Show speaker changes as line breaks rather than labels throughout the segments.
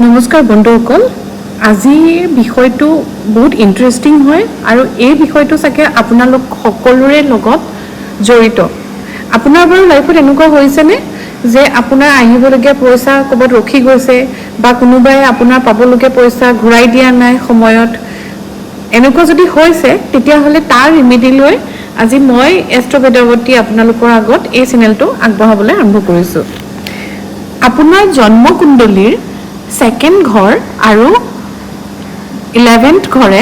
নমস্কাৰ বন্ধুসকল, আজিৰ বিষয়টো বহুত ইণ্টাৰেষ্টিং হয় আৰু এই বিষয়টো চাগে আপোনালোক সকলোৰে লগত জড়িত। আপোনাৰ বাৰু লাইফত এনেকুৱা হৈছেনে যে আপোনাৰ আহিবলগীয়া পইচা ক'ৰবাত ৰখি গৈছে বা কোনোবাই আপোনাৰ পাবলগীয়া পইচা ঘূৰাই দিয়া নাই সময়ত? এনেকুৱা যদি হৈছে, তেতিয়াহ'লে তাৰ ৰিমেডি লৈ আজি মই এষ্ট্ৰ বেদাৱতী আপোনালোকৰ আগত এই চেনেলটো আগবঢ়াবলৈ আৰম্ভ কৰিছোঁ। আপোনাৰ জন্মকুণ্ডলীৰ ছেকেণ্ড ঘৰ আৰু 11th ঘৰে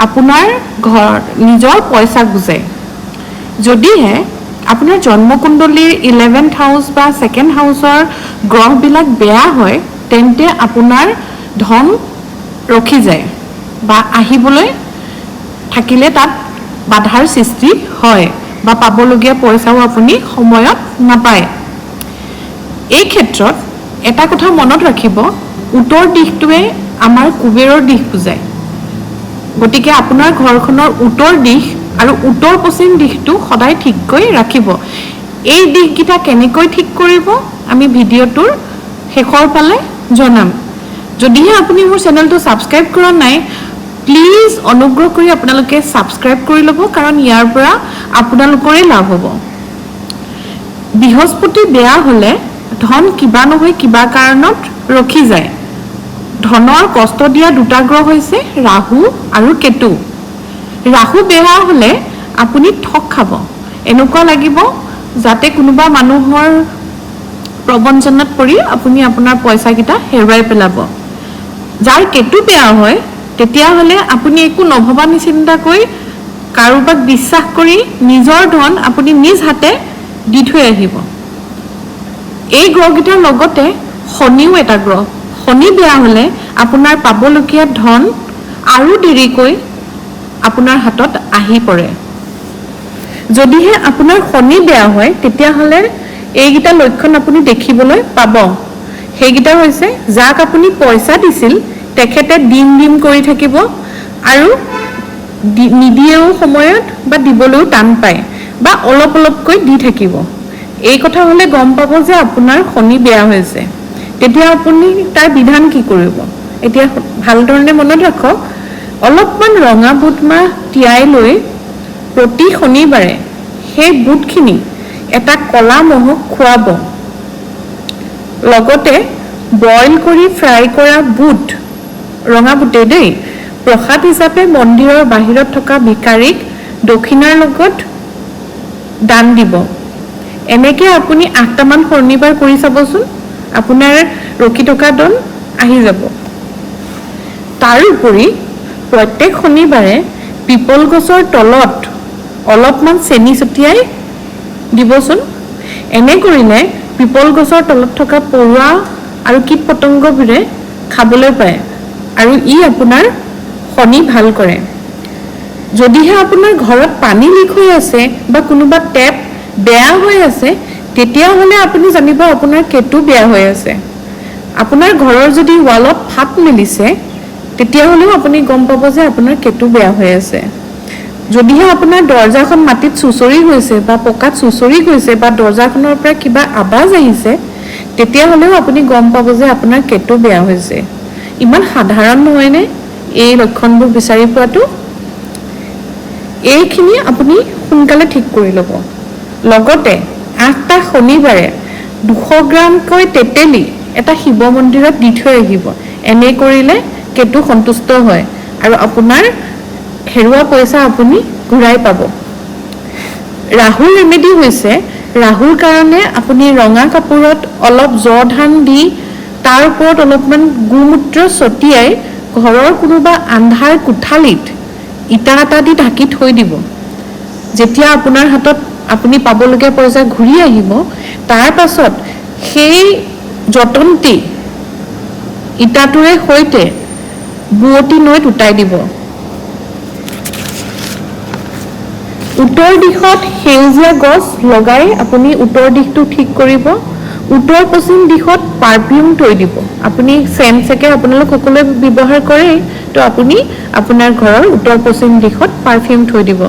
আপোনাৰ ঘৰ নিজৰ পইচাক বুজায়। যদিহে আপোনাৰ জন্মকুণ্ডলীৰ 11th house বা ছেকেণ্ড হাউচৰ গ্ৰহবিলাক বেয়া হয়, তেন্তে আপোনাৰ ধন ৰখি যায় বা আহিবলৈ থাকিলে তাত বাধাৰ সৃষ্টি হয় বা পাবলগীয়া পইচাও আপুনি সময়ত নাপায়। এই ক্ষেত্ৰত এটা কথা মনত ৰাখিব, উত্তৰ দিশটোৱে আমাৰ কুবেৰৰ দিশ বুজায়। গতিকে আপোনাৰ ঘৰখনৰ উত্তৰ দিশ আৰু উত্তৰ পশ্চিম দিশটো সদায় ঠিককৈ ৰাখিব। এই দিশকেইটা কেনেকৈ ঠিক কৰিব আমি ভিডিঅ'টোৰ শেষৰ ফালে জনাম। যদিহে আপুনি মোৰ চেনেলটো ছাবস্ক্ৰাইব কৰা নাই, প্লিজ অনুগ্ৰহ কৰি আপোনালোকে ছাবস্ক্ৰাইব কৰি ল'ব, কাৰণ ইয়াৰ পৰা আপোনালোকৰে লাভ হ'ব। বৃহস্পতি বেয়া হ'লে ধন কিবা নহয় কিবা কাৰণত ৰখি যায়। ধনৰ কষ্ট দিয়া দুটা গ্ৰহ হৈছে ৰাহু আৰু কেতু। ৰাহু বেয়া হ'লে আপুনি ঠগ খাব, এনেকুৱা লাগিব যাতে কোনোবা মানুহৰ প্ৰবঞ্চনাত পৰি আপুনি আপোনাৰ পইচাকেইটা হেৰুৱাই পেলাব। যাৰ কেতু বেয়া হয়, তেতিয়াহ'লে আপুনি একো নভবা নিচিন্তাকৈ কাৰোবাক বিশ্বাস কৰি নিজৰ ধন আপুনি নিজ হাতে দি থৈ আহিব। এই গ্ৰহকেইটাৰ লগতে শনিও এটা গ্ৰহ। শনি বেয়া হ'লে আপোনাৰ পাবলগীয়া ধন আৰু দেৰিকৈ আপোনাৰ হাতত আহি পৰে। যদিহে আপোনাৰ শনি বেয়া হয়, তেতিয়াহ'লে এইকেইটা লক্ষণ আপুনি দেখিবলৈ পাব। সেইকেইটা হৈছে, যাক আপুনি পইচা দিছিল তেখেতে দিম দিম কৰি থাকিব আৰু নিদিয়েও সময়ত বা দিবলৈও টান পায় বা অলপ অলপকৈ দি থাকিব। এই কথা হ'লে গম পাব যে আপোনাৰ শনি বেয়া হৈছে। তেতিয়া আপুনি তাৰ বিধান কি কৰিব? এতিয়া ভালধৰণে মনত ৰাখক, অলপমান ৰঙা বুট মাহ তিয়াই লৈ প্ৰতি শনিবাৰে সেই বুটখিনি এটা ক'লা ম'হক খুৱাব। লগতে বইল কৰি ফ্ৰাই কৰা বুট, ৰঙা বুটেই দেই, প্ৰসাদ হিচাপে মন্দিৰৰ বাহিৰত থকা ভিকাৰীক দক্ষিণাৰ লগত দান দিব। এনেকৈ আপুনি 8টামান শনিবাৰ কৰি চাবচোন, আপোনাৰ ৰখি থকা ধন আহি যাব। তাৰোপৰি প্ৰত্যেক শনিবাৰে পিপল গছৰ তলত অলপমান চেনি ছটিয়াই দিবচোন। এনে কৰিলে পিপল গছৰ তলত থকা পৰুৱা আৰু কীট পতংগবোৰে খাবলৈ পায় আৰু ই আপোনাৰ শনি ভাল কৰে। যদিহে আপোনাৰ ঘৰত পানী লিক হৈ আছে বা কোনোবা টেপ বেয়া হৈ আছে, তেতিয়াহ'লে আপুনি জানিব আপোনাৰ কেতু বেয়া হৈ আছে। আপোনাৰ ঘৰৰ যদি ৱালত ফাট মেলিছে, তেতিয়াহ'লেও আপুনি গম পাব যে আপোনাৰ কেতু বেয়া হৈ আছে। যদিহে আপোনাৰ দৰ্জাখন মাটিত চুঁচৰি গৈছে বা পকাত চুঁচৰি গৈছে বা দৰ্জাখনৰ পৰা কিবা আৱাজ আহিছে, তেতিয়াহ'লেও আপুনি গম পাব যে আপোনাৰ কেতু বেয়া হৈছে। ইমান সাধাৰণ নহয়নে এই লক্ষণবোৰ বিচাৰি পোৱাটো? এইখিনি আপুনি সোনকালে ঠিক কৰি ল'ব। লগতে 8টা শনিবাৰে 200 গ্ৰামকৈ তেতেলী এটা শিৱ মন্দিৰত দি থৈ আহিব। এনে কৰিলে কেতু সন্তুষ্ট হয় আৰু আপোনাৰ হেৰুৱা পইচা আপুনি ঘূৰাই পাব। ৰাহুৰ ৰেমেডি হৈছে, ৰাহুৰ কাৰণে আপুনি ৰঙা কাপোৰত অলপ জ ধান দি তাৰ ওপৰত অলপমান গোমূত্ৰ ছটিয়াই ঘৰৰ কোনোবা আন্ধাৰ কোঠালিত ইটা এটা দি ঢাকি থৈ দিব। যেতিয়া আপোনাৰ হাতত আপুনি পাবলগীয়া পইচা ঘূৰি আহিব, তাৰ পাছত সেই যতনটি ইটাটোৰে সৈতে বোৱতী নৈত উটাই দিব। উত্তৰ দিশত সেউজীয়া গছ লগাই আপুনি উত্তৰ দিশটো ঠিক কৰিব। উত্তৰ পশ্চিম দিশত পাৰফিউম থৈ দিব। আপুনি চেণ্ট চাগে আপোনালোক সকলোৱে ব্যৱহাৰ কৰেই, তো আপুনি আপোনাৰ ঘৰৰ উত্তৰ পশ্চিম দিশত পাৰফিউম থৈ দিব।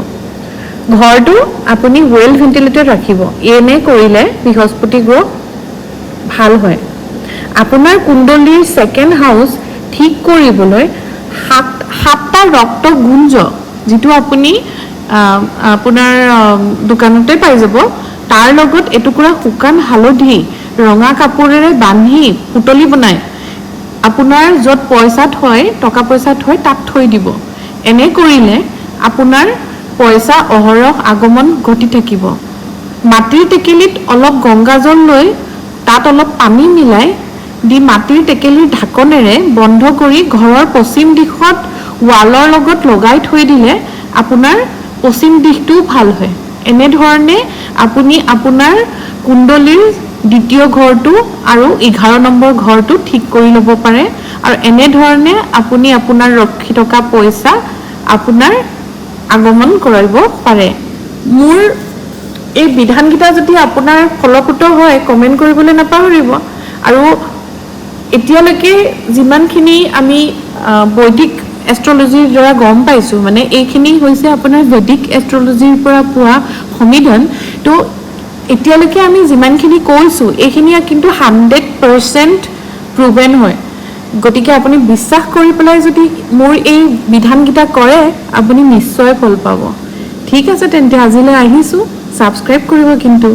ঘৰটো আপুনি ৱেল ভেণ্টিলেটেড ৰাখিব। এনে কৰিলে বৃহস্পতি গ্ৰহ ভাল হয়। আপোনাৰ কুণ্ডলীৰ ছেকেণ্ড হাউচ ঠিক কৰিবলৈ সাতটা ৰক্ত গুঞ্জ, যিটো আপুনি আপোনাৰ দোকানতে পাই যাব, তাৰ লগত এটুকুৰা শুকান হালধি ৰঙা কাপোৰেৰে বান্ধি পুতলি বনাই আপোনাৰ য'ত পইচা থয়, টকা পইচা থয়, তাত থৈ দিব। এনে কৰিলে আপোনাৰ পইচা অহৰহ আগমন ঘটি থাকিব। মাটিৰ টেকেলিত অলপ গংগাজল লৈ তাত অলপ পানী মিলাই দি মাটিৰ টেকেলিৰ ঢাকনেৰে বন্ধ কৰি ঘৰৰ পশ্চিম দিশত ৱালৰ লগত লগাই থৈ দিলে আপোনাৰ পশ্চিম দিশটোও ভাল হয়। এনেধৰণে আপুনি আপোনাৰ কুণ্ডলীৰ দ্বিতীয় ঘৰটো আৰু 11 নম্বৰ ঘৰটো ঠিক কৰি ল'ব পাৰে আৰু এনেধৰণে আপুনি আপোনাৰ ৰখি থকা পইচা আপোনাৰ আগমন কৰাব পাৰে। মোৰ এই বিধানকেইটা যদি আপোনাৰ ফলপ্ৰসূ হয়, কমেণ্ট কৰিবলৈ নাপাহৰিব। আৰু এতিয়ালৈকে যিমানখিনি আমি বৈদিক এষ্ট্ৰলজিৰ দ্বাৰা গম পাইছোঁ, মানে এইখিনি হৈছে আপোনাৰ বৈদিক এষ্ট্ৰলজিৰ পৰা পোৱা সমিধান। তো এতিয়ালৈকে আমি যিমানখিনি কৈছোঁ, এইখিনি কিন্তু 100% প্ৰুভেন হয়। গতিকে আপুনি বিশ্বাস কৰি পেলাই যদি মোৰ এই বিধানকেইটা কৰে, আপুনি নিশ্চয় ফল পাব। ঠিক আছে, তেন্তে আজিলৈ আহিছোঁ। ছাবস্ক্ৰাইব কৰিব কিন্তু।